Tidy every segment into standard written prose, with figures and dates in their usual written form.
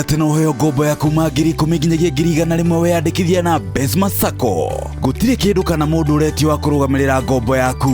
Nĩũĩ atĩ no ũheo ngombo ya kuma 10,000 nginyagia 100,000 weyandĩkithia na Besma Sacco. Gũtirĩ kĩndũ kana mũndũ ũretio wa kũrũgamĩrĩra ngombo yaku.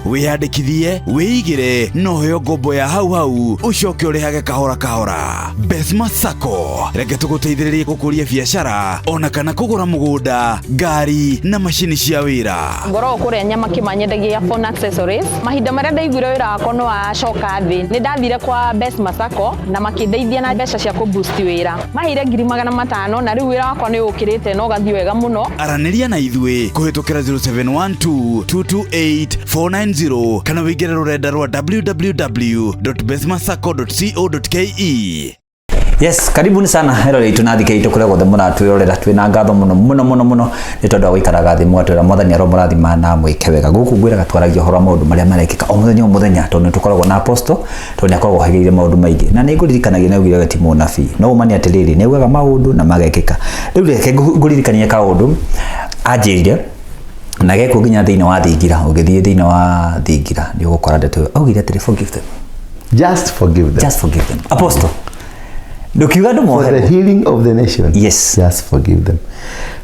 Wĩyandĩkithie, wĩigĩre na ũheo ngombo ya hau hau ũcoke ũrĩhage kahora kahora. Besma Sacco, reke tũgũteithĩrĩrie gũkũria biacara ona kana kũgũra mũgũnda, ngari na macini cia wĩra. Ngoragwo kũrĩa nyama kĩmanyendagia phone accessories. Mahinda marĩa ndaiguire wĩra wakwa nĩ wacoka thĩ, nĩ ndathire kwa Besma Sacco na makĩndeithia na mbeca cia kũ boost wĩra. Maheire 500,000 na rĩu wĩra wakwa nĩ ũkĩrĩte na ũgathiĩ wega mũno. Aranĩria na ithuĩ kũhĩtũkĩra 0712 228 490 kana wĩingĩre rũrenda rwa www.besmasacco.co.ke. Yes, karibuni sana erore itũ na thike itũ kũrĩa guothe mũratwĩrorera. Twĩna ngatho mũno mũno mũno mũno nĩ tondũ wa gũikaraga thĩ mũgatwĩra Mwathani aromũrathima na mwĩke wega. Gũkũ ngwĩraga twaragia ũhoro wa maũndũ marĩa marekĩka o mũthenya o mũthenya, tondũ nĩ tũkoragwo na apostle, tondũ nĩ akoragwo ohĩgĩrĩire maũndũ maingĩ. Na nĩ ngũririkanagia nĩ augire we ti mũnabii, no ũma nĩ atĩrĩrĩ, nĩ augaga maũndũ na magekĩka. Rĩu reke ngũririkanie kaũndũ anjĩrire na gekuo nginya thĩinĩ wa thingira. Ũngĩthiĩ thĩinĩ wa thingira nĩ ũgũkora ndeto ĩyo. Augire atĩrĩ, "Forgive them." Just forgive them. Just forgive them. Apostle, ndũkiuga andũ For the moherwo. healing of the nation. Just forgive them.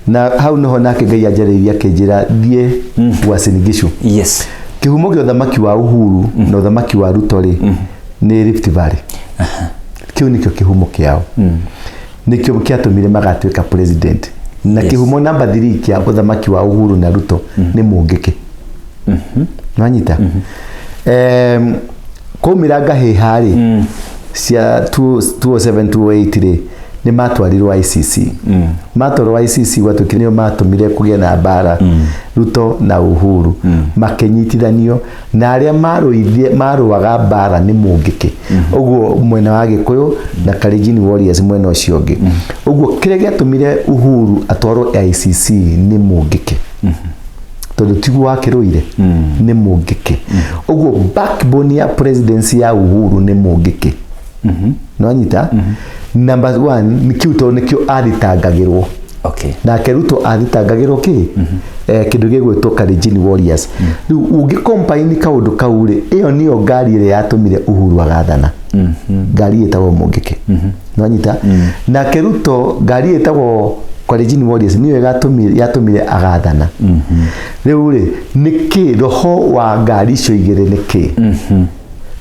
Na hau niho nake Ngai anjarĩirie akĩnjĩra thiĩ Uasin Gishu. Kĩhumo kĩa ũthamaki wa Uhuru na ũthamaki wa Ruto rĩ, nĩ Rift Valley. Kĩu nĩkĩo kĩhumo kĩao, nĩkĩo kĩatũmire magatuĩka president. Na kĩhumo namba 3 kĩa ũthamaki wa Uhuru na Ruto nĩ Mũngĩkĩ. Nwanyita kwaumĩra ngahĩha rĩ cia 207 208 rĩ, nĩ matwarirwo ICC. Matwarwo ICC, gwatuĩkire nĩo matũmire kũgĩe na mbara. Ruto na Uhuru makĩnyitithanio na arĩa marũithie marũaga mbara nĩ Mũngĩkĩ, ũguo mwena wa Gĩkũyũ, na Kalenjin Warriors mwena ũcio ũngĩ. Ũguo kĩrĩa gĩatũmire Uhuru atwarwo ICC nĩ Mũngĩkĩ, tondũ tiguo wakĩrũire nĩ Mũngĩkĩ. Ũguo backbone ya presidency ya Uhuru nĩ Mũngĩkĩ. Nĩwanyita? Number one nĩ kĩu, tondũ nĩkĩo athitangagĩrwo. Nake Ruto athitangagĩrwo kĩ kĩndũ gĩgwĩtwo Kalenjin Warriors. Rĩu ũngĩ combine kaũndũ kau rĩ, ĩyo nĩyo ngari ĩrĩa yatũmire Uhuru agathana, ngari ĩtagwo Mũngĩkĩ. Nĩwanyita? Nake Ruto, ngari ĩtagwo Kalenjin Warriors nĩyo yatũmire agathana. Rĩu rĩ, nĩkĩ roho wa ngari icio igĩrĩ? Nĩkĩ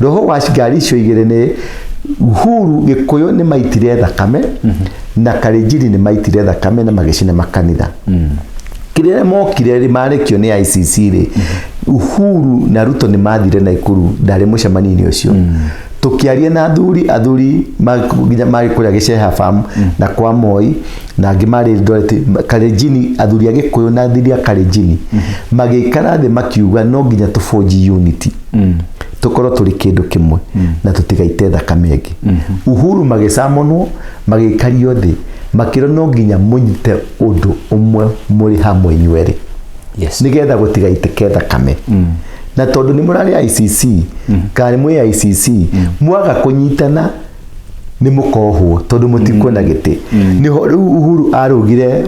roho wa ngari icio igĩrĩ? Nĩ Uhuru, Gĩkũyũ nĩ maitire thakame na Kalenjin nĩ maitire thakame na magĩcina makanitha. Kĩrĩa mokire rĩ, marekio nĩ ICC rĩ, Uhuru na Ruto nĩ mathire Naikuru. Ndarĩ mũcemanio-inĩ ũcio, tũkĩaria na athuri nginya marĩ kũrĩa Gĩceha Farm na kwa Moi na angĩ marĩ Eldoret. Kalenjin, athuri a Gĩkũyũ na athuri a Kalenjin magĩikara thĩ makiuga no nginya tũforge unity, tũkorwo tũrĩ kĩndũ kĩmwe na tũtigaite thakame ĩngĩ. Uhuru magĩcamonwo, magĩikario thĩ, makĩrwo no nginya mũnyite ũndũ ũmwe mũrĩ hamwe inyuerĩ nĩgetha gũtigaitĩke thakame. Na tondũ nĩ mũrarĩ ICC kana nĩ mwĩ ICC, mwaga kũnyitana nĩ mũkohwo tondũ mũtikuona gĩtĩ. Nĩho rĩu Uhuru arũgire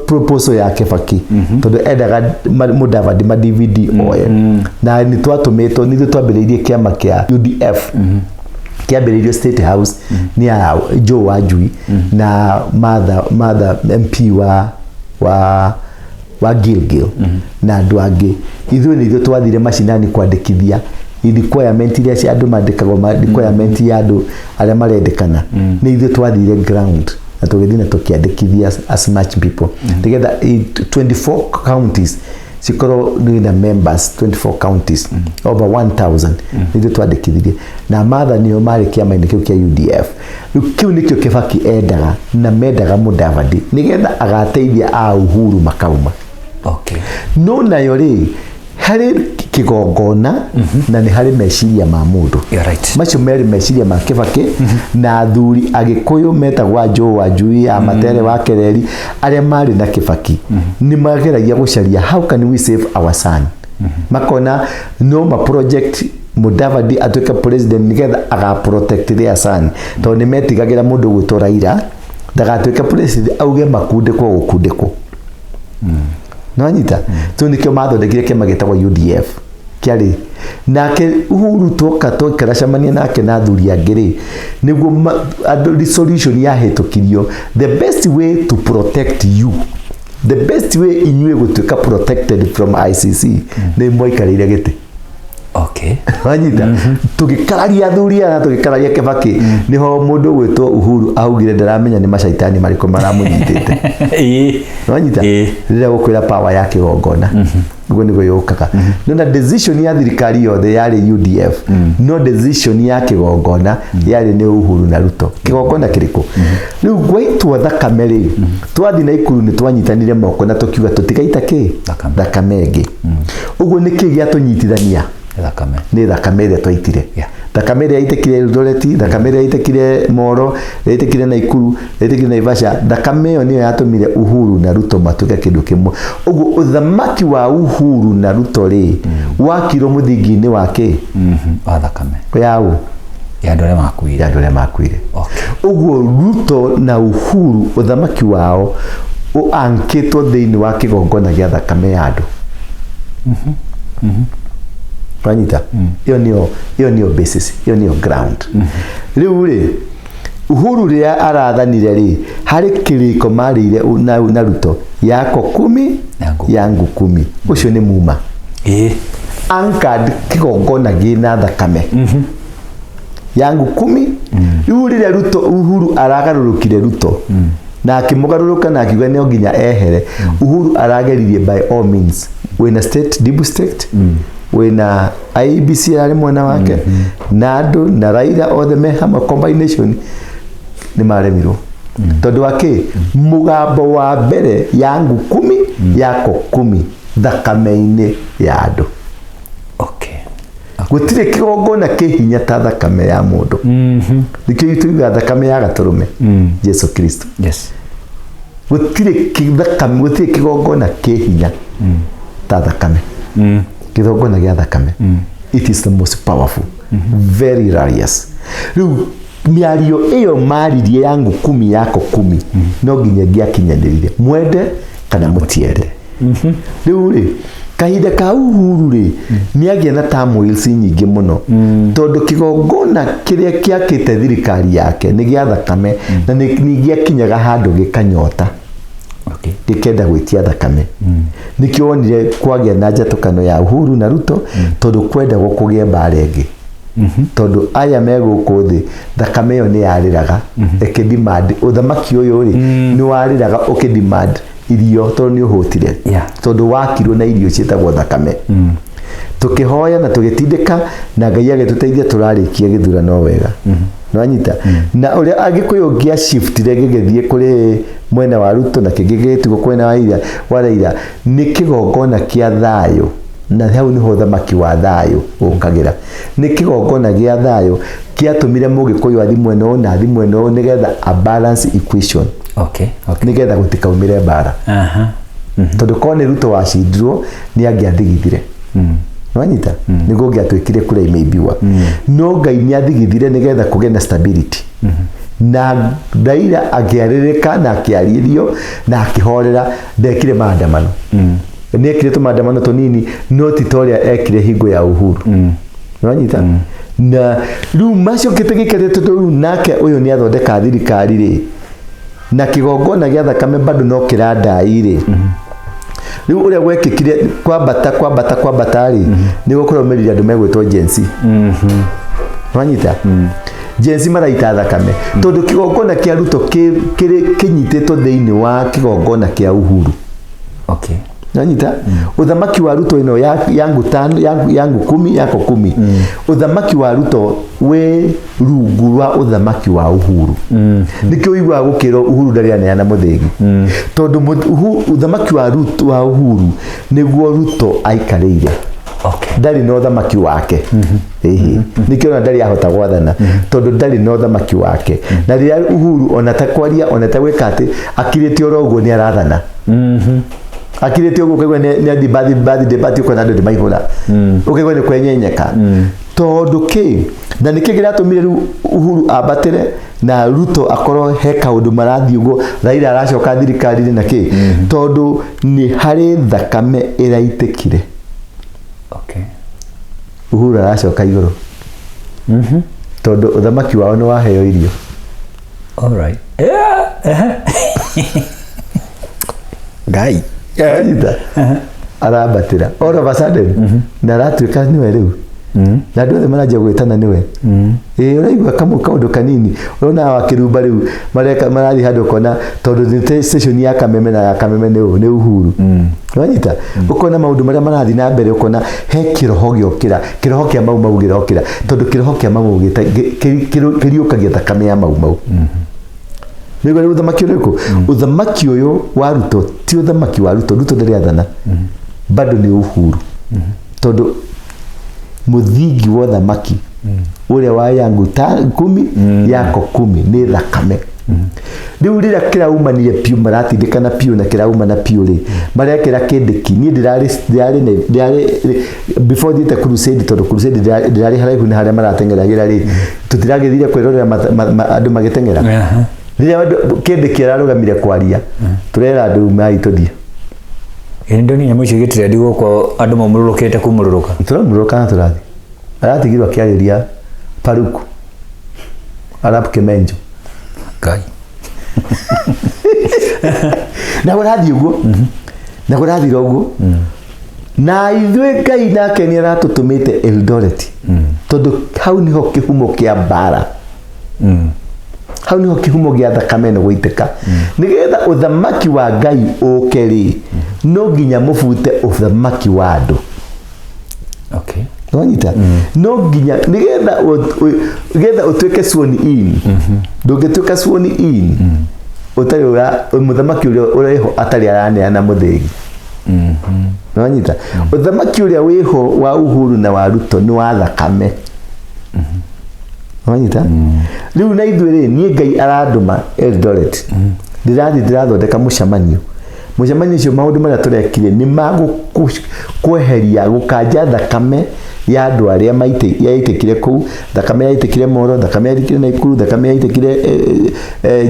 proposal ya Kibaki, tondũ endaga Mudavadi ma DVD oye. Na nĩ twatũmĩtwo, nĩ ithuĩ twambĩrĩirie kĩama kĩa UDF, kĩambĩrĩirio State House nĩ ya Joe Wanjui na Martha MP wa Gilgil na andũ angĩ. Ithuĩ nĩ ithuĩ twathire macinani kwandĩkithia requirement iria cia andũ mandĩkagwo, requirement ya andũ arĩa marendekana. Nĩ ithuĩ twathire ground na tũgĩthiĩ na tũkĩandĩkithia as much people nĩgetha 24 counties cikorwo na members, 24 counties, over 1000. Nĩ ithuĩ twandĩkithirie na Martha nĩo marĩ kĩama-inĩ kĩu kĩa UDF. Rĩu kĩu nĩkĩo Kibaki endaga na mendaga Mudavadi nĩgetha agateithia a Uhuru makauma. No nayo rĩ, harĩ kĩgongona na nĩ harĩ meciria ma mũndũ. You're right. Macio merĩ, meciria ma Kibaki na athuri Agĩkũyũ metagwo a Joe Wanjui, a Matere wa Kereri, arĩa marĩ na Kibaki, nĩ mageragia gũcaria how can we save our son. Makona no ma project Mudavadi atuĩke president nĩgetha aga protect their son, tondũ nĩ metigagĩra mũndũ gwĩtwo Raila ndagatuĩke president auge makundĩkwo gũkundĩkwo. Nĩwanyita? So nĩkĩo mathondekire kĩama gĩtagwo UDF. Kĩarĩ nake Uhuru twoka twakaracemania nake na athuri angĩ rĩ, nĩguo andũ resolution yahĩtũkirio, the best way to protect you, the best way inyuĩ gũtuĩka protected from ICC nĩ mwaikarĩire gĩtĩ. Wanyita, tũgĩkararia athuri aya, tũgĩkararia Kĩbakĩ, nĩho mũndũ ũgwĩtwo Uhuru augire ndaramenya nĩ macaitani marĩkũ maramũnyitĩte. Wanyita, rĩrĩa gũkwĩra power ya kĩgongona, ũguo nĩguo yũkaga. No na decision ya thirikari yothe yarĩ UDF, no decision ya kĩgongona yarĩ nĩ Uhuru na Ruto. Kĩgongona kĩrĩkũ? Rĩu gwaitwo thakame rĩ, twathiĩ Naikuru nĩ twanyitanire moko na tũkiuga tũtigaita kĩ? Thakame. Thakame ĩngĩ. Ũguo nĩ kĩ gĩatũnyitithania? Thakame. Nĩ thakame ĩrĩa twaitire. Thakame ĩrĩa yaitĩkire Eldoret, thakame ĩrĩa yaitĩkire Moro, ĩrĩa yaitĩkire Naikuru, ĩrĩa yaitĩkire Naivasha, thakame ĩyo nĩyo yatũmire Uhuru na Ruto matuĩke kĩndũ kĩmwe. Ũguo ũthamaki wa Uhuru na Ruto rĩ, wakirwo mũthingi-inĩ wa kĩ? Wa thakame. Yaũ? Ya andũ arĩa makuire. Ya andũ arĩa makuire. Ũguo Ruto na Uhuru ũthamaki wao ũankĩtwo thĩinĩ wa kĩgongona gĩa thakame ya andũ. Wanyita, ĩyo nĩyo basis, ĩyo nĩyo ground. Rĩu rĩ, Uhuru rĩrĩa arathanire rĩ, harĩ kĩrĩko marĩire na Ruto, yako kumi Yangu. Yangu kumi. Ũcio nĩ muma anchored kĩgongona gĩna thakame yangu kumi. Rĩu rĩrĩa Ruto, Uhuru aragarũrũkire Ruto na akĩmũgarũrũka na akiuga no nginya ehere, Uhuru arageririe by all means. Wĩna state, deep state, wĩna IEBC arĩ mwena wake na andũ na Raila othe me hamwe, combination nĩ maremirwo tondũ wa kĩ? Mũgambo wa mbere yangu kumi yako kumi, thakame-inĩ ya andũ. Gũtirĩ kĩgongona kĩ hinya ta thakame ya mũndũ. Nĩkĩo tuigaga thakame ya gatũrũme, Jesu Kristo. Gũtirĩ thakame, gũtirĩ kĩgongona kĩ hinya ta thakame, kĩgongona gĩa thakame. It is the most powerful, very hilarious. Rĩu mĩario ĩyo maririe, yangu kumi yako kumi, no nginya ngĩakinyanĩrire, mwende kana mũtiende. Rĩu rĩ, kahinda ka Uhuru rĩ, nĩ agĩa na turmoils nyingĩ mũno, tondũ kĩgongona kĩrĩa kĩakĩte thirikari yake nĩ gĩa thakame na nĩ gĩakinyaga handũ gĩkanyota, gĩkenda gwĩtia thakame. Nĩkĩo wonire kwagĩa na njatũkano ya Uhuru na Ruto, tondũ kwendagwo kũgĩe mbara ĩngĩ, tondũ aya me gũkũ thĩ thakame ĩyo nĩ yarĩraga ĩkĩdemand ũthamaki ũyũ rĩ, nĩ warĩraga ũkĩdemand irio, tondũ nĩ ũhũtire, tondũ wakirwo na irio ciĩtagwo thakame. Tũkĩhoya na tũgĩtindĩka na Ngai agĩtũteithia, tũrarĩkia gĩthurano wega. Nĩwanyita, na ũrĩa Agĩkũyũ gĩa-shiftire gĩgĩthiĩ kũrĩ mwena wa Ruto na kĩngĩ gĩgĩtigwo mwena wa Raila, wa Raila, nĩ kĩgongona kĩa thayũ, na hau nĩho ũthamaki wa thayũ ũkagĩra. Nĩ kĩgongona gĩa thayũ kĩatũmire Mũgĩkũyũ athi mwena ũyũ na athi mwena ũyũ, nĩgetha a balance equation, nĩgetha gũtikaumĩre mbara. Tondũ korwo nĩ Ruto wacindirwo, nĩ angĩathigithire. Nĩwanyita, nĩguo ũngĩatuĩkire kura imeibiwa. No Ngai nĩ athigithire nĩgetha kũgĩe na stability, na Raila akĩarĩrĩka na akĩarĩrio na akĩhorera. Ndekire maandamano, nĩ ekire tũmaandamano tũnini, no ti ta ũrĩa ekire hingo ya Uhuru. Nĩwanyita, na rĩu macokete gĩkĩrĩte, tondũ rĩu nake ũyũ nĩ athondeka thirikari rĩ, na kĩgongona gĩa thakame bado no kĩrandai rĩ. Rĩu ũrĩa gwekĩkire, kwambata kwambata kwambata rĩ, nĩ gũkũrũmĩrĩria andũ megwĩtwo Gen Z. Wanyita, Gen Z maraita thakame, tondũ kĩgongona kĩa Ruto kĩnyitĩtwo thĩinĩ wa kĩgongona kĩa Uhuru. Nanyita, ũthamaki wa Ruto ĩno yangu tano, yangu kumi yako kumi, ũthamaki wa Ruto wĩ rungu rwa ũthamaki wa Uhuru. Nĩkĩo ũiguaga gũkĩrwo Uhuru ndarĩ aneana mũthĩgi, tondũ ũthamaki wa Ruto, wa Uhuru nĩguo Ruto aikarĩire. Ndarĩ na ũthamaki wake. Ĩhĩ, nĩkĩo ona ndarĩ ahota gwathana, tondũ ndarĩ na ũthamaki wake. Na rĩrĩa Uhuru ona ta kwaria, ona ta gwĩka atĩ akirĩte oro ũguo, nĩ arathana. Akirĩte ũguo, ũkaigua nĩ athiĩ birthday party, ũkona andũ nĩ maihũra, ũkaigua nĩ kwenyenyeka. Tondũ kĩ? Na nĩkĩ kĩratũmire rĩu Uhuru ambatĩre na Ruto akorwo he kaũndũ marathiĩ ũguo, Raila aracoka thirikari-inĩ na kĩ? Tondũ nĩ harĩ thakame ĩraitĩkire. Uhuru aracoka igũrũ tondũ ũthamaki wao nĩ waheo irio. All right. Yeah. Ngai. Anyita arambatĩra all of a sudden na aratuĩka nĩwe rĩu na andũ othe maranjia gwĩtana nĩwe. Ĩĩ, ũraigua kamũ kaũndũ kanini ũrona wa kĩrumba rĩu mareka marathiĩ handũ ũkona tondũ nĩ station ya Kameme na ya Kameme nĩ ũ nĩ Uhuru. Wanyita ũkona maũndũ marĩa marathiĩ na mbere, ũkona he kĩroho gĩokĩra, kĩroho kĩa Mau Mau gĩrokĩra, tondũ kĩroho kĩa Mau Mau kĩriũkagia thakame ya Mau Mau. Nĩguo rĩu ũthamaki ũrĩkũ? Ũthamaki ũyũ wa Ruto ti ũthamaki wa Ruto. Ruto ndarĩ athana, bado nĩ Uhuru, tondũ mũthingi wa ũthamaki ũrĩa wa yangu ta kumi yako kumi nĩ thakame. Rĩu rĩrĩa kĩraumanire piũ, maratindĩkana piũ na kĩraumana piũ rĩ, marekĩra kĩndĩki. Niĩ ndĩrarĩ before thiĩte crusade, tondũ crusade ndĩrarĩ haraihu na harĩa marateng'eragĩra rĩ, tũtiragĩthire kwĩrorera andũ magĩteng'era. Rĩrĩa kĩndĩki ararũgamire kwaria, tũrera andũ mai tũthiĩ. Ĩĩ, ndoni nyamũ icio igĩtrendi gũkũ, andũ maumũrũrũkĩte kumũrũrũka. Tũramũrũka na tũrathiĩ, aratigirwo akĩarĩria Paruku Arap Kimenjo. Ngai. Na kũrathiĩ ũguo na kũrathira ũguo na ithuĩ Ngai nake nĩ aratũtũmĩte Eldoret, tondũ hau nĩho kĩhumo kĩa mbara, hau nĩho kĩhumo gĩa thakame ĩno gũitĩka. Nĩgetha ũthamaki wa Ngai ũke rĩ, no nginya mũbute ũthamaki wa andũ. Wanyita, no nginya nĩgetha ũtuĩke sworn in. Ndũngĩtuĩka sworn in ũtarĩ ũra mũthamaki ũrĩa ũrĩho atarĩ araneana mũthĩgi. Wanyita, ũthamaki ũrĩa wĩho wa Uhuru na wa Ruto nĩ wa thakame. Wanyita, rĩu na ithuĩ rĩ, niĩ Ngai arandũma Eldoret, ndĩrathiĩ ndĩrathondeka mũcemanio. Mũcemanio ũcio, maũndũ marĩa tũrekire nĩ ma kweheria gũkanja thakame ya andũ arĩa yaitĩkire kũu, thakame yaitĩkire Moro, thakame yaitĩkire Naikuru, thakame yaitĩkire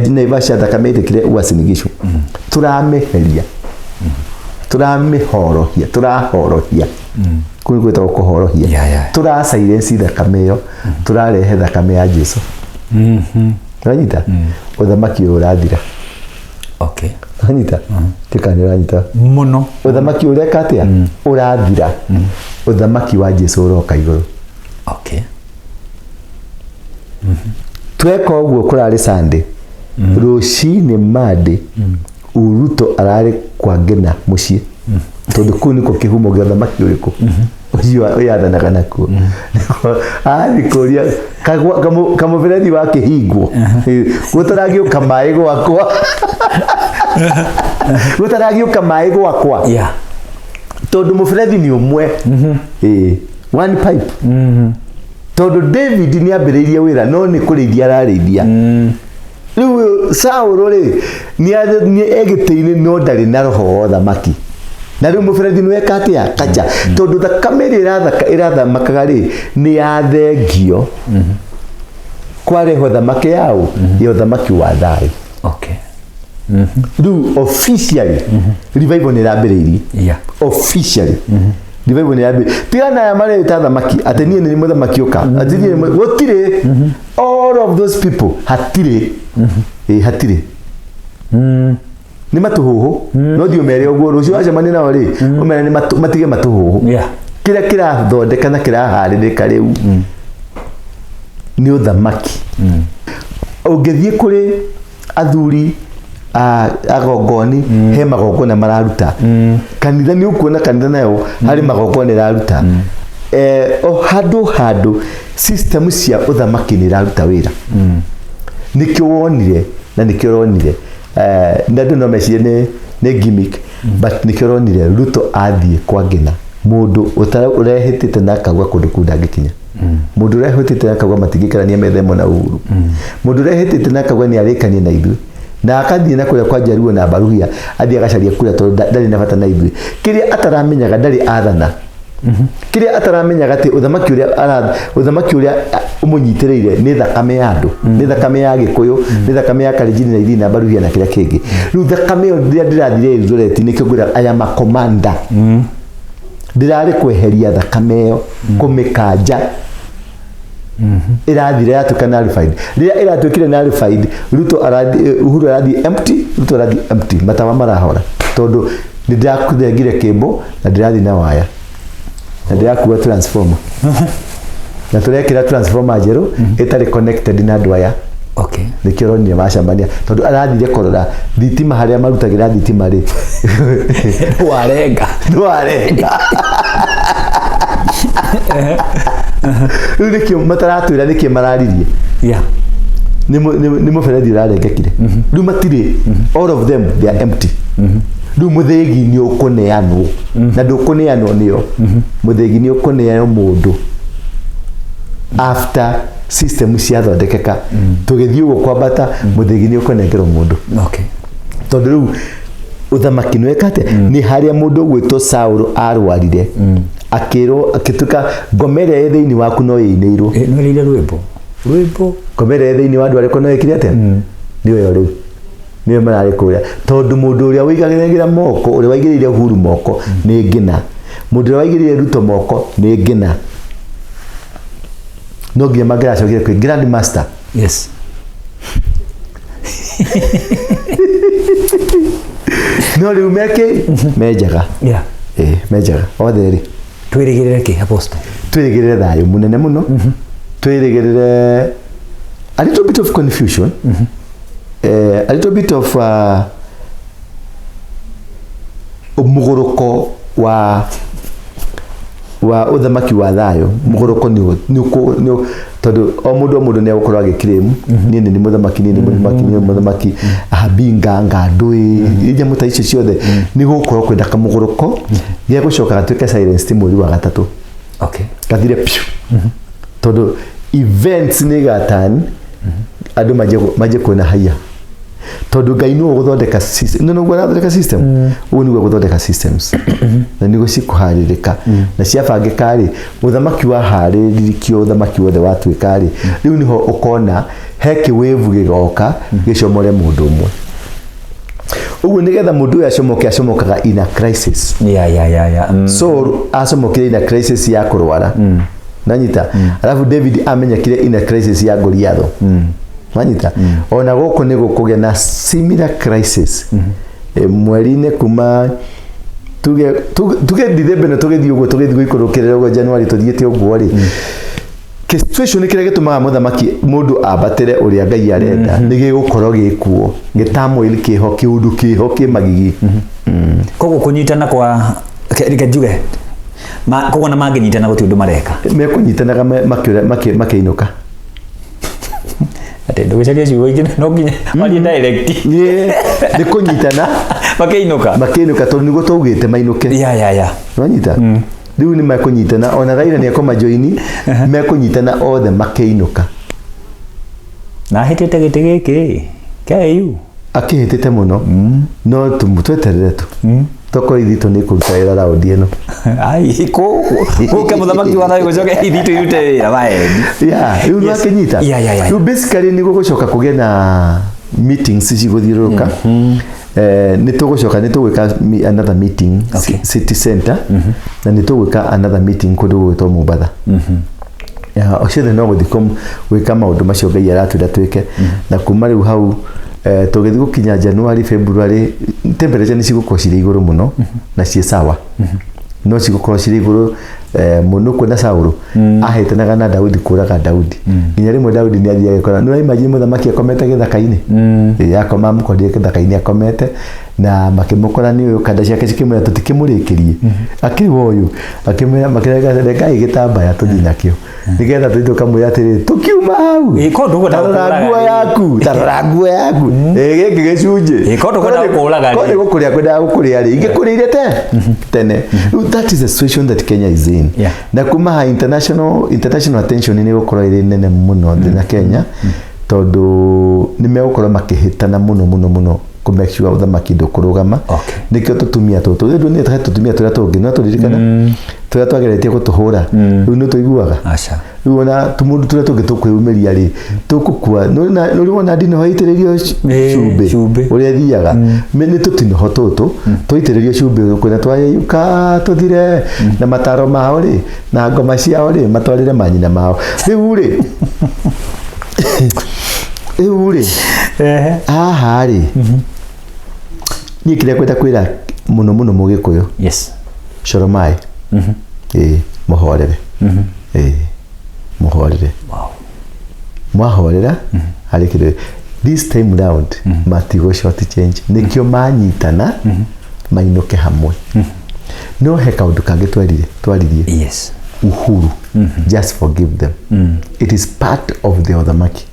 Naivasha, thakame yaitĩkire Uasin Gishu. Tũramĩheria, tũramĩhorohia, tũrahorohia. Kũu gwĩtagwo kũhorohia. Tũra silence thakame ĩyo, tũrarehe thakame ya Jesu. Wanyita, ũthamaki ũyũ ũrathira. Wanyita, tika nĩ ũranyita? Mũno. Ũthamaki ũreka atĩa? Ũrathira. Ũthamaki wa Jesu ũroka igũrũ. Tweka ũguo kũrarĩ Sunday rũcinĩ, Monday Ruto ararĩ kwa Ngĩna mũciĩ, tondũ kũu nĩkuo kĩhumo gĩa ũthamaki ũrĩkũ ũcio ũyathanaga nakuo. Athiĩ kũria kamũberethi wa kĩhingwo gũtaragĩũka maĩ gwakwa, gũtaragĩũka maĩ gwakwa, tondũ mũberethi nĩ ũmwe. Ĩĩ, one pipe, tondũ David nĩ ambĩrĩirie wĩra no nĩ kũrĩithia ararĩithia. Rĩu ũyũ Saũlũ rĩ, nĩ egĩtĩ-inĩ no ndarĩ na roho wa ũthamaki. Na rĩu mũberethi nĩ weka atĩa? Kacha, tondũ thakame ĩrĩa ĩrathamakaga rĩ, nĩ yathengio, kwarehwo thamaki yaũ ya ũthamaki wa thayũ. Rĩu officially revival nĩ ĩrambĩrĩirie. Officially revival nĩ ĩrambĩrĩirie. Tigana aya mareta thamaki atĩ niĩ nĩ mũthamaki ũka, atĩ niĩ nĩ gũtirĩ. All of those people hatirĩ. Ĩ, hatirĩ, nĩ matũhũhũ. No thiĩ ũmere ũguo rũciũ wacemania nao rĩ, ũmere nĩ matige matũhũhũ. Kĩrĩa kĩrathondeka na kĩraharĩrĩka rĩu nĩ ũthamaki. Ũngĩthiĩ kũrĩ athuri a agongoni, he magongona mararuta. Kanitha nĩ ũkuona kanitha nayo harĩ magongona ĩraruta. O handũ handũ system cia ũthamaki nĩ iraruta wĩra. Nĩkĩo wonire na nĩkĩo ũronire, na andũ no mecirie nĩ gimmick, but nĩkĩo ũronire Ruto athiĩ kwa Ngĩna, mũndũ ũrehĩtĩte na akauga kũndũ kũu ndangĩkinya, mũndũ ũrehĩtĩte na akauga matingĩkarania metha ĩmwe na Uhuru, mũndũ ũrehĩtĩte na akauga nĩ arĩkanie na ithuĩ, na akathiĩ na kũrĩa kwa Jaruo na Baruhia, athiĩ agacaria kura tondũ ndarĩ na bata na ithuĩ. Kĩrĩa ataramenyaga, ndarĩ athana. Kĩrĩa ataramenyaga atĩ ũthamaki ũrĩa ũmũnyitĩrĩire nĩ thakame ya andũ, nĩ thakame ya Gĩkũyũ, nĩ thakame ya Kalenjin na Ithii na Baruhia na kĩrĩa kĩngĩ. Rĩu thakame ĩyo rĩrĩa ndĩrathire Eldoret, nĩkĩo ngwĩra I am a commander. Ndĩrarĩ kweheria thakame ĩyo, kũmĩkanja. Ĩrathire yatuĩka nullified. Rĩrĩa ĩratuĩkire nullified, Ruto arathiĩ, Uhuru arathiĩ empty, Ruto arathiĩ empty, matawa marahora tondũ nĩ ndĩrathengire kĩmbo na ndĩrathiĩ na waya na ndĩrakua transformer na tũrekĩra transformer njerũ ĩtarĩ connected na andũ aya. Nĩkĩo ũronire macemania, tondũ arathire kũrora thitima harĩa marutagĩra thitima rĩ. Warenga. Nĩwarenga. Rĩu nĩkĩo mataratwĩra nĩkĩ mararirie. Nĩ mũberethi ũrarengekire. Rĩu matirĩ, all of them, they are empty. Rĩu mũthĩgi nĩ ũkũneanwo, na ndũkũneanwo nĩo, mũthĩgi nĩ ũkũneanwo mũndũ after system ciathondekeka. Tũgĩthiĩ ũguo kwambata, mũthĩgi nĩ ũkũnengerwo mũndũ, tondũ rĩu ũthamaki nĩ weka atĩa? Nĩ harĩa mũndũ ũgwĩtwo Saũlũ arwarire, akĩrwo, akĩtuĩka ngoma ĩrĩa ĩ thĩinĩ waku no ĩinĩirwo. No ĩrĩire rwĩmbo rwĩmbo. Ngoma ĩrĩa ĩ thĩinĩ wa andũ arĩkũ no ĩkire atĩa? Nĩyo ĩyo rĩu nĩyo mararĩ kũrĩa, tondũ mũndũ ũrĩa ũigagĩrĩra moko, ũrĩa waigĩrĩire Uhuru moko nĩ Ngina, mũndũ ũrĩa waigĩrĩire Ruto moko nĩ Ngina. No nginya mangĩracokire kwĩ Grand Master. No rĩu mekĩ menjaga. Ĩ menjaga othe rĩ. Twĩrĩgĩrĩre kĩ, Apostle? Twĩrĩgĩrĩre thayũ mũnene mũno, twĩrĩgĩrĩre a little bit of confusion, a little bit of mũgũrũko wa ũthamaki wa thayũ. Mũgũrũko nĩ tondũ o mũndũ nĩ egũkorwo agĩclaim, niĩ nĩ mũthamaki, niĩ nĩ mũthamaki, niĩ nĩ mũthamaki, ahabinga ngandũĩ nyamũ ta icio ciothe. Nĩ gũgũkorwo kwĩna kamũgũrũko gegũcoka gatuĩke silence mweri wa gatatũ, gathire piũ, tondũ events nĩ igatan andũ manjie kuona haiya, tondũ Ngai nĩwe ũgũthondeka system. No nĩguo arathondeka system, ũguo nĩguo gũthondeka systems na nĩguo cikũharĩrĩka na ciabangĩka rĩ, ũthamaki waharĩrĩkio, ũthamaki wothe watuĩka rĩ, rĩu nĩho ũkona he kĩwĩvu gĩgoka gĩcomore mũndũ ũmwe ũguo, nĩgetha mũndũ ũyũ acomoke, acomokaga in a crisis. Saul acomokire in a crisis ya kũrwara, nanyita. Alafu David amenyekire in a crisis ya Goliatho, nanyita. Ona gũkũ nĩ gũkũgĩa na similar crisis. Mweri-inĩ kuma tuge Dithemba ĩno, tũgĩthiĩ ũguo, tũgĩthiĩ gũikũrũkĩrĩra ũguo January, tũthiĩte ũguo rĩ, situation kĩrĩa gĩtũmaga mũthamaki mũndũ ambatĩre ũrĩa Ngai arenda nĩ gĩgũkorwo gĩkuo, gĩtamũil kĩho, kĩũndũ kĩho kĩ magigi. Koguo kũnyitana kwa reke njuge koguo na mangĩnyitana gũtirĩ ũndũ mareka. Mekũnyitanaga makĩinũka. Atĩ ndũgĩcaria ciugo ingĩ, no nginya warie direct. Nĩ kũnyitana. Makĩinũka. Makĩinũka, tondũ nĩguo twaugĩte mainũke. Wanyita? Rĩu nĩ mekũnyitana, ona Raila nĩ ekũmajoini, mekũnyitana othe makĩinũka. Na ahĩtĩte gĩtĩ gĩkĩ KU. Akĩhĩtĩte mũno, no tweterere tu, tokorwo ithitũ nĩ kũruta wĩra raundi ĩno. Ai, kũke mũthamaki wa thayũ, gũcoke ithitũ irute wĩra waendi. Yeah, rĩu nĩwakĩnyita. Rĩu basically nĩ gũgũcoka kũgĩe na meetings cigũthiũrũrũka. Nĩ tũgũcoka, nĩ tũgwĩka another meeting city center, na nĩ tũgwĩka another meeting kũndũ gũgwĩtwo Mombatha. Yeah, ciothe no gũthiĩ gwĩka maũndũ macio Ngai aratwĩra twĩke. Na kuma rĩu hau, tũgĩthiĩ gũkinya January, February, temperature nĩ cigũkorwo cirĩ igũrũ mũno na ciĩ sawa, no cigũkorwo cirĩ igũrũ mũno. Kuona Saũlũ ahĩtanaga na Daudi kũraga Daudi, nginya rĩmwe Daudi nĩ athiaga gũkora, nĩ imagine mũthamaki akomete gĩthaka-inĩ. Ĩ, akoma, amũkorire gĩthaka-inĩ akomete na makĩmũkora nĩ ũyũ, kanda ciake cikĩmwĩra tũtikĩmũrĩkĩrie, akĩrwo ũyũ akĩmwĩra, makĩrega rekai gĩtambaya tũthiĩ nakĩo nĩgetha tũthiĩ tũkamwĩra atĩrĩ tũkiuma hau. Ĩ, korwo ndũkwenda "Ta rora gũkũraga nguo rĩ." yaku, ta rora nguo yaku. Ĩ, gĩkĩ gĩcunjĩ. Ĩ, korwo ndũkwenda gũkũraga rĩ. Korwo nĩ gũkũrĩa kwendaga gũkũrĩa rĩ, ingĩkũrĩire te tene. Rĩu that is the situation that Kenya is in. Na kuma ha international attention nĩ gũkorwo ĩrĩ nene mũno thĩ na Kenya, tondũ nĩ megũkorwo makĩhĩtana mũno mũno mũno kũ make sure ũthamaki ndũkũrũgama. Nĩkĩo tũtumia tũtũ rĩu nĩ he tũtumia tũrĩa tũngĩ no tũririkana. Tũrĩa twageretie gũtũhũra rĩu nĩ tũiguaga. Aca. Rĩu ona tũmũndũ tũrĩa tũngĩ tũkwĩyumĩria rĩ, tũkũkua. Nĩ wona ndinoho ĩitĩrĩrio cumbĩ cumbĩ. Ũrĩa ĩthiaga. Nĩ tũtinoho tũtũ twaitĩrĩrio cumbĩ kwĩna twayeyũka tũthire na mataro mao rĩ na ngoma ciao rĩ matwarĩre manyina mao. Rĩu rĩ haha rĩ, niĩ kĩrĩa kwenda kwĩra mũno mũno Mũgĩkũyũ, coro maĩ, ĩĩ, mũhorere, ĩĩ, mũhorere. Mwahorera harĩ kĩndũ this time round matigũ short change, nĩkĩo manyitana mainũke hamwe. No he kaũndũ kangĩ twerire twaririe. Uhuru, just forgive them. It is part of the ũthamaki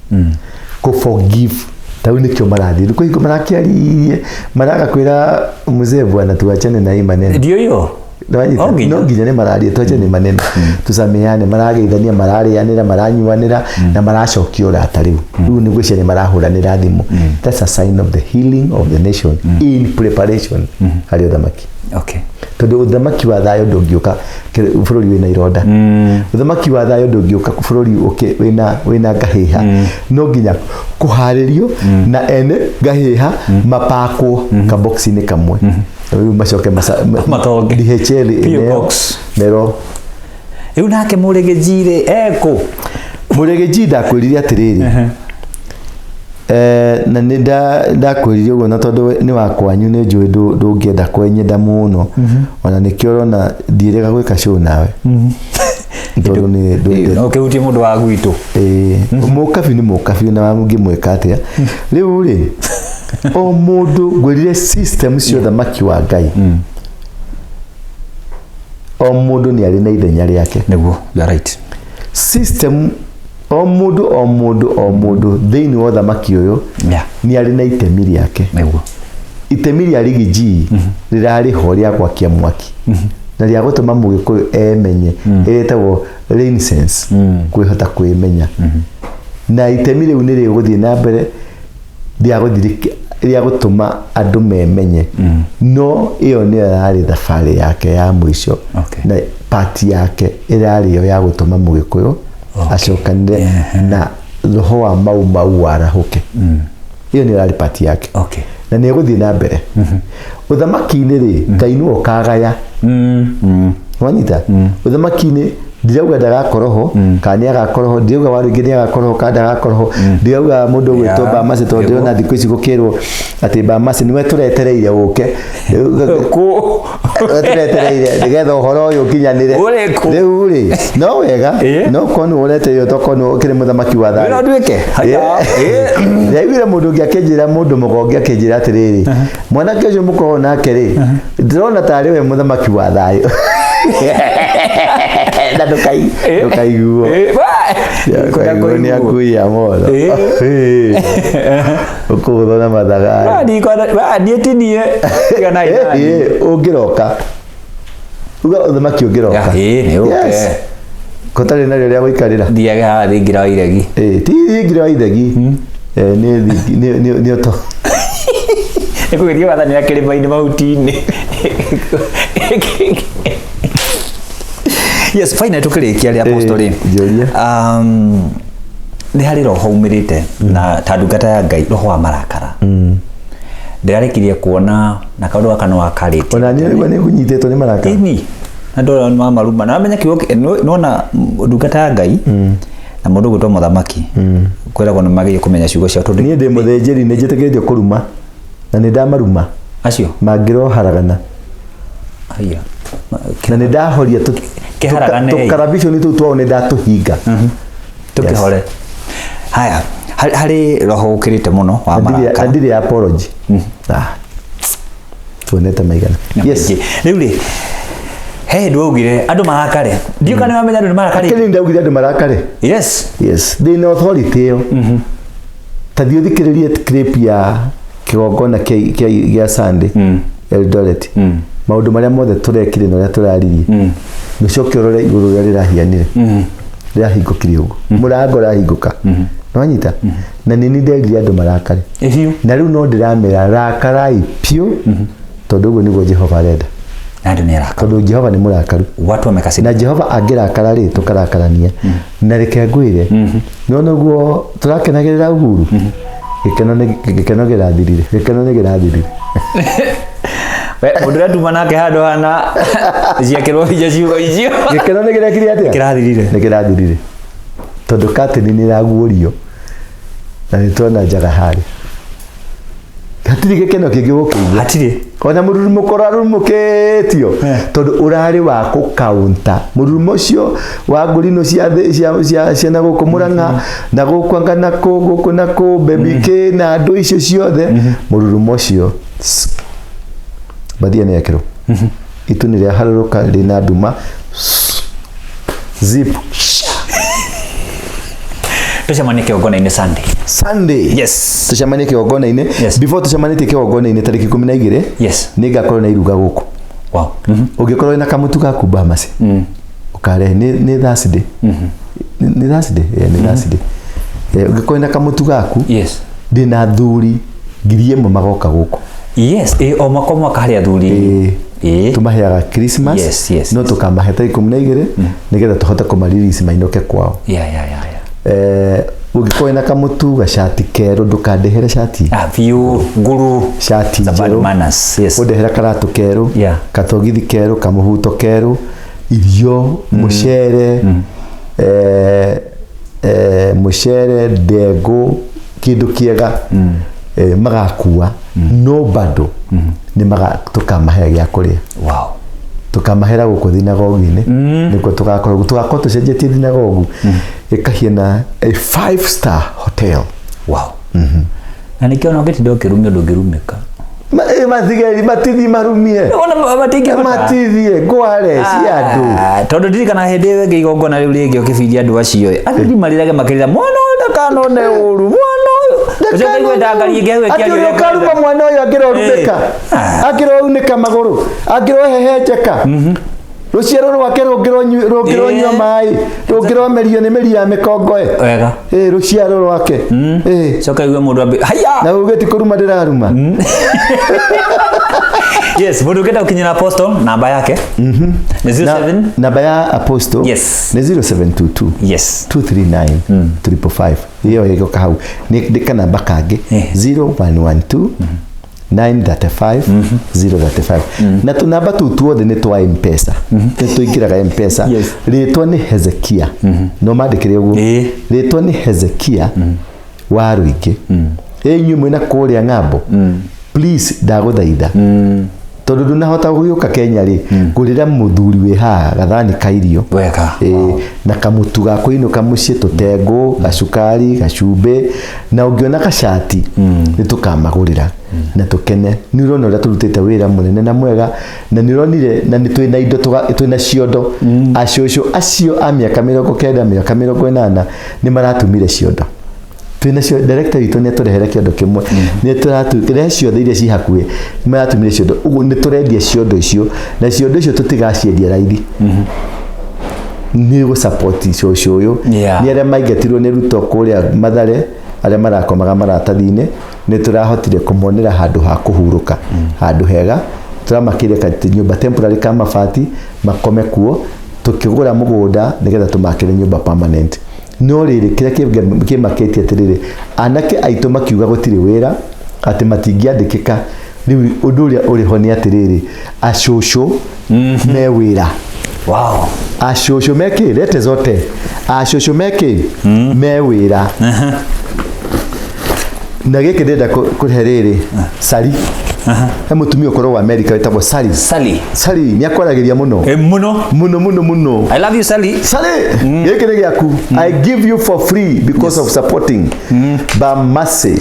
kũ forgive. Ta rĩu nĩkĩo marathiĩ rĩu kũhingo marakĩaririe, maraga kwĩra mzee, "Bwana, tuachane na hii maneno." Ndio hiyo. Nĩwanyita? No nginya. No nginya nĩ mararia, "Tuachane maneno, tusameane." Marageithania, mararĩanĩra, maranyuanĩra na maracokia ũrata. Rĩu nĩ gwĩcia nĩ marahũranĩra thimũ. That's a sign of the healing of the nation in preparation harĩ ũthamaki, tondũ ũthamaki wa thayũ ndũngĩũka bũrũri wĩna ironda. Ũthamaki wa thayũ ndũngĩũka bũrũri wĩna ngahĩha. No nginya kũharĩrio na ene ngahĩha mapakwo kabox-inĩ kamwe, rĩu macoke Matonge. DHL PO ĩneo box. mero. Rĩu nake Mũrĩgĩji rĩ ekũ? Mũrĩgĩji, ndakwĩrire atĩrĩrĩ, na nĩ ndakwĩrire ũguo na tondũ nĩ wa kwanyu, nĩ njũĩ ndũngĩenda kwenyenda mũno, ona nĩkĩo ũrona ndiĩrĩga gwĩka show nawe, tondũ nĩ ndwendete. No kĩhutie mũndũ wa gwitũ. Ĩĩ, mũkabi nĩ mũkabi na ũngĩmwĩka atĩa? Rĩu rĩ, o mũndũ ngwĩrire system cia ũthamaki wa Ngai, o mũndũ nĩ arĩ na ithenya rĩake. Nĩguo, you are right. System, o mũndũ, o mũndũ, o mũndũ thĩinĩ wa ũthamaki ũyũ nĩ arĩ na itemi rĩake. Itemi rĩa Riggy G rĩrarĩ ho rĩa gwakia mwaki na rĩa gũtũma Mũgĩkũyũ emenye, ĩrĩa ĩtagwo renaissance, kwĩhota kwĩmenya, na itemi rĩu nĩ rĩgũthiĩ na mbere rĩa gũtũma andũ memenye. No ĩyo nĩyo yarĩ thabarĩ yake ya mũico, na pati yake ĩrarĩ yo ya gũtũma Mũgĩkũyũ acokanĩre na roho wa Mau Mau warahũke. Ĩyo nĩyo yarĩ pati yake, na nĩ ĩgũthiĩ na mbere ũthamaki-inĩ rĩ. Ngai nĩwe ũkagaya. Wanyita? Ũthamaki-inĩ ndirauga ndagakorwo ho kana nĩ agakorwo ho, ndirauga wa rĩngĩ nĩ agakorwo ho kana ndagakorwo ho, ndirauga mũndũ ũgwĩtwo Bamasi, tondũ ndĩrona thikũ ici gũkĩrwo atĩ Bamasi nĩwe tũretereire ũke. Kũ? Tũretereire nĩgetha ũhoro ũyũ ũkinyanĩre. Ũrĩ kũ? Rĩu rĩ, no wega no korwo nĩwe ũretereire, tokorwo nĩwe ũkĩrĩ mũthamaki wa thayũ. Wĩra nduĩke. Haya. Ndaiguire mũndũ ũngĩ akĩnjĩra, mũndũ mũgonge akĩnjĩra atĩrĩrĩ, "Mwanake ũcio mũkoragwo nake rĩ, ndĩrona tarĩ we mũthamaki wa thayũ." Na ndũkaiguo. Ndũkaiguo nĩ akui ya motho ũkũgũthwo na mathaga. Niĩ ti niĩ. Tiganai na niĩ. Ũngĩroka uga ũthamaki ũngĩroka. Ĩĩ, nĩ ũke. Yes. Kũtarĩ narĩo rĩa gũikarĩra. Thiage haha thingira wa iregi. Ĩĩ, ti thingira wa ithegi. Eh, nĩ nĩ ũto. Nĩ kũgeria wathanĩra kĩrĩma-inĩ mahuti-inĩ. Yes, finally tũkĩrĩkia rĩ, Apostle rĩ, Njũria. Nĩ harĩ roho umĩrĩte na ta ndungata ya Ngai, roho wa marakara. Ndĩrarĩkirie kuona na kaũndũ gaka no wakarĩtie. Ona niĩ rĩu nĩ ngũnyitĩtwo nĩ marakara. Ĩni na ndora nĩ maruma na amenya kiugo nona ndungata ya Ngai na mũndũ ũgwĩtwo mũthamaki kwĩragwo nĩ magĩrĩire kũmenya ciugo ciao tondũ Niĩ ndĩ mũthĩnjĩri, nĩ njĩtĩkĩrĩtio kũruma na nĩ ndamaruma. Acio mangĩroharagana. Haiya. Na nĩ ndahoria Kĩharaganei. tũkarabiconi tũu twao, nĩ ndatũhinga. Tũkĩhore. Haya, harĩ roho ũkĩrĩte mũno wa Na marakara. ndirĩ apology. Ah. Tuonete maigana. Yes. Rĩu rĩ, he hĩndĩ waugire andũ marakare, ndiũ kana nĩwamenya andũ nĩ marakare. Kĩrĩ ndaugire andũ marakare. Yes, ndĩ na authority ĩyo. Ta thiĩ ũthikĩrĩrie clip ya kĩgongona gĩa Sunday Eldoret, maũndũ marĩa mothe tũrekire na ũrĩa tũraririe, nĩcoke ũrore igũrũ ũrĩa rĩrahianire, rĩrahingũkire ũguo, mũrango ũrahingũka. Nĩwanyita? Na nĩ niĩ nderire andũ marakare. Biũ. Na rĩu no ndĩramera, rakarai piũ, tondũ ũguo nĩguo Jehova arenda. Na andũ nĩ arakaru. Tondũ Jehova nĩ mũrakaru. Watu wamekasirika. Na Jehova angĩrakara rĩ, tũkarakarania. Na reke ngwĩre, nĩwona ũguo tũrakenagĩrĩra uhuru, gĩkeno gĩkeno kĩrathirire, gĩkeno nĩ kĩrathirire. We, mũndũ ũrĩa tuma nake handũ hana ciakĩrwo hinya ciugo icio. Gĩkeno nĩ kĩrekire atĩa? Kĩrathirire. Nĩ kĩrathirire, tondũ katĩni nĩ ĩraguũrio na nĩ tuona njaga harĩa, hatirĩ gĩkeno kĩngĩ gũkĩigua. Hatirĩ. Ona mũrurumo ũrarurumũkĩtio, tondũ ũrarĩ wa gũkaunta mũrurumo ũcio wa ngũrinũ cia cia na gũkũ Mũrang'a na gũkũ anga na kũ gũkũ na kũ Baby K na andũ icio ciothe. Mũrurumo ũcio bathia nĩ ekĩrwo itu nĩ rĩaharũrũka rĩna nduma zip. Tucemanie kĩgongona-inĩ Sunday. Sunday. Tucemanie kĩgongona-inĩ. Before tucemanĩtie kĩgongona-inĩ tarĩki 12, nĩ ngakorwo na iruga gũkũ. Ũngĩkorwo wĩna kamũtu gaku Bahamasi, ũkarehe. Nĩ Thursday, nĩ Thursday, yeah, nĩ Thursday. Ũngĩkorwo wĩna kamũtu gaku, ndĩna athuri 1,000 magoka gũkũ. Yes, o mwaka o mwaka harĩ athuri. Tũmaheaga Christmas, no tũkamahe tarĩki 12 nĩgetha tũhote kũmaririsi mainũke kwao. Ũngĩkorwo wĩna kamũtu, gacati kerũ, ndũkandĩhere cati. Ah, biũ ngũrũ. Cati It's a bad njerũ. manners. Yes. Ũndehere karatũ kerũ, katogithi kerũ, kamũhuto kerũ, irio, mũcere, mũcere, ndengũ, kĩndũ kĩega, magakua no bado nĩ tũkamahe gĩa kũrĩa. Tũkamahera gũkũ thinagogi-inĩ, nĩkuo tũgakorwo tũcenjetie thinagogu ĩkahiana a five star hotel. Wow. Na nĩkĩo ona ũngĩtinda ũkĩrumio ndũngĩrumĩka. Mathigeri matithi marumie. Ona matingĩhota. Matithie ngware cia andũ. Ah, tondũ ndirikana hĩndĩ ĩyo ĩngĩ igongona rĩu rĩngĩ ũkĩbindia andũ acio ĩ, athuri marĩrage makĩrĩra, mwana ũyũ ndakanone ũru, mwana ũyũ. Ũcoke igue ndangari ĩngĩ hau Atĩ ĩkĩaria ũrĩa ũrĩa ũkaruma mwana ũyũ angĩrorumĩka, angĩrounĩka magũrũ, angĩrohehenjeka, rũciaro rwake rũngĩronyua maĩ, rũngĩromerio nĩ mĩri ya mĩkongoe. Wega. Rũciaro rwake. Coka igue mũndũ ambi haya. Na uge ti kũruma ndĩraruma. Yes, mũndũ ũngĩenda gũkinyĩra Apostle, namba yake nĩ 07 Namba ya Apostle nĩ 0722 239 555. Ĩyo ĩgoka hau nĩ kanamba kangĩ, 0112 935 035. Na tũnamba tũu tuothe nĩ twa Mpesa, nĩ tũingĩraga Mpesa. Rĩtwa nĩ Hezekia, no mandĩkĩre ũguo. Rĩtwa nĩ Hezekia wa Rũingĩ. Inyuĩ mwĩna kũrĩa ng'ambo, please, ndagũthaitha, tondũ ndũnahota gũgĩũka Kenya rĩ, ngũrĩra mũthuri wĩ haha gathani ka irio. Na kamũtu ga kũinũka mũciĩ, tũtengũ, gacukari, gacumbĩ, na ũngĩona gacati nĩ tũkamagũrĩra na tũkene. Nĩ ũrona ũrĩa tũrutĩte wĩra mũnene na mwega, na nĩ ũronire na nĩ twĩna indo, twĩna ciondo. Acũcũ acio a mĩaka 90, mĩaka 80 nĩ maratumire ciondo. Twĩna cio, director witũ nĩ atũrehere kĩondo kĩmwe, nĩ tũratũrehe ciothe iria ci hakuhĩ, nĩ maratumire ciondo. Ũguo nĩ tũrendia ciondo icio, na ciondo icio tũtigaciendia raithi, nĩ gũ-support cũcũ ũyũ. Nĩ arĩa maingatirwo nĩ Ruto kũrĩa Mathare, arĩa marakomaga maratathi-inĩ, nĩ tũrahotire kũmonera handũ ha kũhurũka, handũ hega. Tũramakĩire nyũmba temporary ka mabati makome kuo, tũkĩgũra mũgũnda nĩgetha tũmakĩre nyũmba permanent. No rĩrĩ, kĩrĩa kĩmakĩtie atĩrĩrĩ, anake aitũ makiuga gũtirĩ wĩra, atĩ matingĩandĩkĩka. Rĩu ũndũ ũrĩa ũrĩ ho nĩ atĩrĩrĩ, acũcũ me wĩra. Acũcũ mekĩ lete zote, acũcũ mekĩ me wĩra. Na gĩkĩ ndĩrenda kũhe rĩrĩ Sari, he mũtumia ũkoragwo America wĩtagwo Sari. Sally. Sari nĩ akwaragĩria mũno. Mũno. Mũno mũno mũno. I love you, Sally. Sari, gĩkĩ nĩ gĩaku. I give you for free because of supporting Bamasi.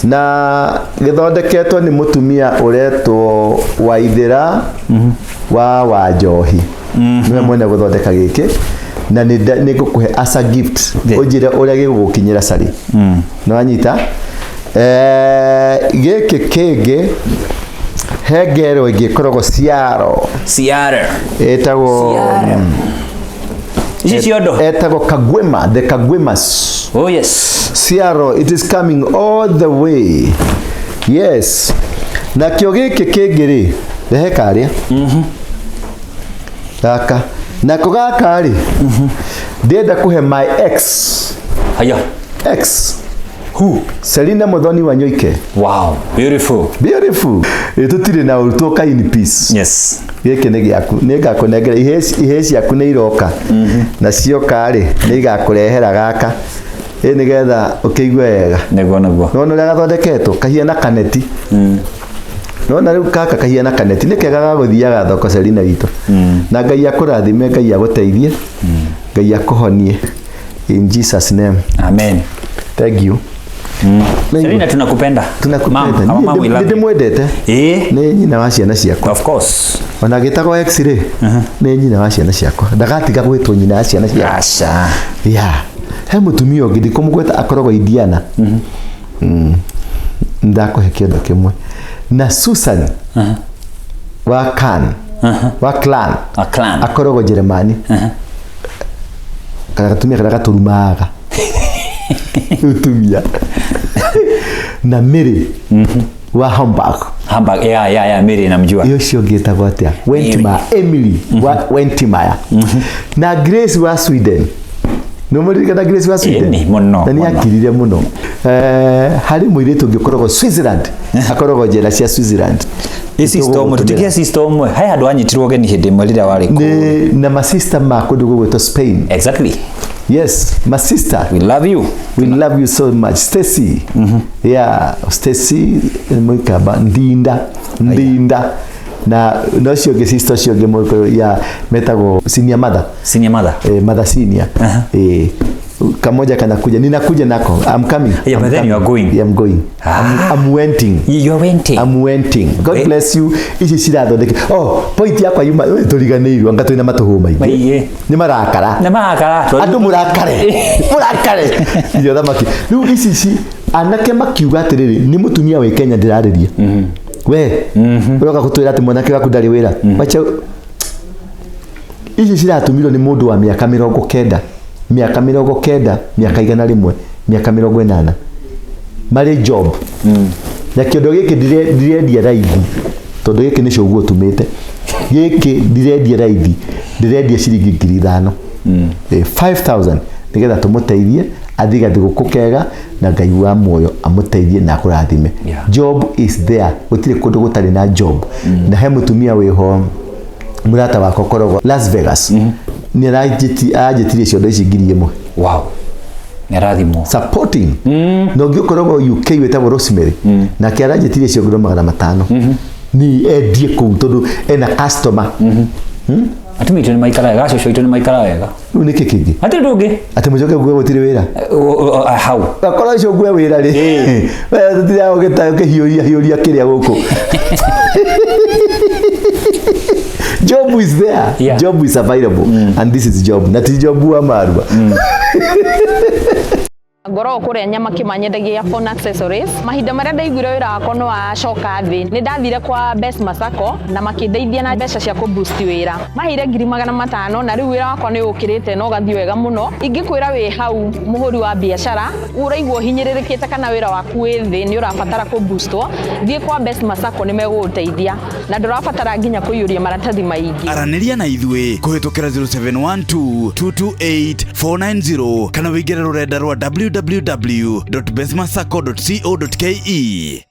Na gĩthondeketwo nĩ mũtumia ũretwo Waithĩra wa Wanjohi, nĩwe mwene gũthondeka gĩkĩ, na nĩ ngũkũhe as a gift. Ũnjĩre ũrĩa gĩgũgũkinyĩra, Sari. Nĩ wanyita? Gĩkĩ kĩngĩ, he ngero ĩngĩ ĩkoragwo Ciaro. Seattle. Ĩtagwo Seattle. Ici ciondo. Etagwo Kagwema, the Kagwemas. Oh yes. Seattle, it is coming all the way. Yes. Nakĩo gĩkĩ kĩngĩ rĩ, Rehe karĩa gaka nako gaka rĩ, ndĩrenda kũhe my ex. Haya. Ex. Who? Selina Muthoni wa Nyoike. Wow, beautiful. Beautiful. Ĩ tũtirĩ na ũru, tũka in peace. Gĩkĩ nĩ gĩaku, nĩ ngakũnengera ihĩĩ ciaku nĩ iroka, na cioka rĩ, nĩ igakũrehera gaka ĩ nĩgetha ũkĩigue wega. Nĩguo, nĩguo. Nĩwona ũrĩa gathondeketwo kahiana kaneti? Nĩwona rĩu gaka kahiana kaneti? Nĩ kega ga gũthiaga thoko, Selina witũ. Na Ngai akũrathime, Ngai agũteithie, Ngai akũhonie in Jesus name. Amen. Thank you. Selina, tunakupenda. Tunakupenda. Mom, our mom, we love you. Nĩndĩmwendete. Nĩ nyina wa ciana ciakwa. Of course. Ona gĩtagwo ex rĩ, nĩ nyina wa ciana ciakwa, ndagatiga gwĩtwo nyina wa ciana ciakwa. Aca. Ya he mũtumia ũngĩ ndikũmũgweta, akoragwo Indiana. Ndakũhe kĩondo kĩmwe na Susan wa Can wa clan. A clan. Akoragwo Jeremani, kana gatumia karĩa gatũrumaga mũtumia, na Mary wa Hamburg. Hamburg. Yeah. Mary namjua. Iyo cio ngĩtagwo atĩa? Wentimaya, Emily wa Wentimaya na Grace wa Sweden. Nĩ mũririkana Grace wa Sweden? Ĩni, mũno, Na nĩ mũno. akirire mũno. Harĩ mũirĩtu ũngĩ ũkoragwo Switzerland, akoragwo njera cia Switzerland. Ĩ sister ũmwe, tũtigie sister ũmwe. He handũ anyitirwo ũgeni hĩndĩ ĩmwe rĩrĩa warĩ kũu. Nĩ na masista ma kũndũ gũgwĩtwo Spain. Exactly. Yes, masista. We love you. We love you so much, Stacy. Yeah, Stacy mũikamba ndinda ndinda na na ũcio ũngĩ, sister ũcio ũngĩ mũgĩkũyũ ya metagwo senior mother. Senior mother. Mother senior. Kamoja kanakuja, ninakuja nako. I'm coming. Yeah, I'm but then you coming. are going. Yeah, I'm going. I'm wenting. You are wenting. I'm wenting. God bless you. Ici cirathondeke. Oh, point yakwa yuma tũriganĩirwo anga twĩna matũhũ maingĩ. Maingĩ. Nĩ marakara. Nĩ marakara. Andũ mũrakare. Mũrakare. Irio thamaki. Rĩu ici ci anake makiuga atĩrĩrĩ, nĩ mũtumia wĩ Kenya ndĩrarĩria. We, ũroka gũtwĩra atĩ mwanake waku ndarĩ wĩra. Wacha ici ciratũmirwo nĩ mũndũ wa mĩaka 90, mĩaka 90, mĩaka 100, mĩaka 80, marĩ job. Na kĩondo gĩkĩ ndirendia raithi, tondũ gĩkĩ nĩ cũguo ũtumĩte. Gĩkĩ ndirendia raithi, ndĩrendia ciringi 5,000. 5000 nĩgetha tũmũteithie athiĩ gathigũkũ kega, na Ngai wa muoyo amũteithie na akũrathime. Job is there, gũtirĩ kũndũ gũtarĩ na job. Na he mũtumia wĩho, mũrata wakwa ũkoragwo Las Vegas, nĩ aranjĩtirie ciondo ici 1,000. Wow. Nĩ arathimwo. Supporting. Na ũngĩ ũkoragwo UK wĩtagwo Rosemary, nake aranjĩtirie ciondo 500 ni endie kũu tondũ ena customer. Atumia aitũ nĩ maikara wega, acũcũ aitũ nĩ maikara wega. Rĩu nĩkĩ kĩngĩ? Hatirĩ ũndũ ũngĩ. Atĩ mũcoke kuga gũtirĩ wĩra? Hau. Akorwo ũcio ngue wĩra rĩ, we tũtiraga ũkĩhiũria hiũria kĩrĩa gũkũ. Job is there. Job is available. And this is job, na ti job wa marua. Ngoragwo kũrĩa Nyamakima, nyendagia phone accessories. Mahinda marĩa ndaiguire wĩra wakwa nĩ wacoka thĩ, nĩ ndathire kwa Best Masako na makĩndeithia na mbeca cia kũ boost wĩra. Maheire 500,000, na rĩu wĩra wakwa nĩ ũkĩrĩte na ũgathiĩ wega mũno. Ingĩkwĩra wĩ hau mũhũri wa biacara ũraigua ũhinyĩrĩrĩkĩte kana wĩra waku wĩ thĩ, nĩ ũrabatara kũ boostwo, thiĩ kwa Best Masako, nĩ megũgũteithia na ndũrabatara nginya kũiyũria maratathi maingĩ. Aranĩria na ithuĩ kũhĩtũkĩra 0712 228 490 kana wĩingĩre rũrenda rwa www.bestmasacco.co.ke.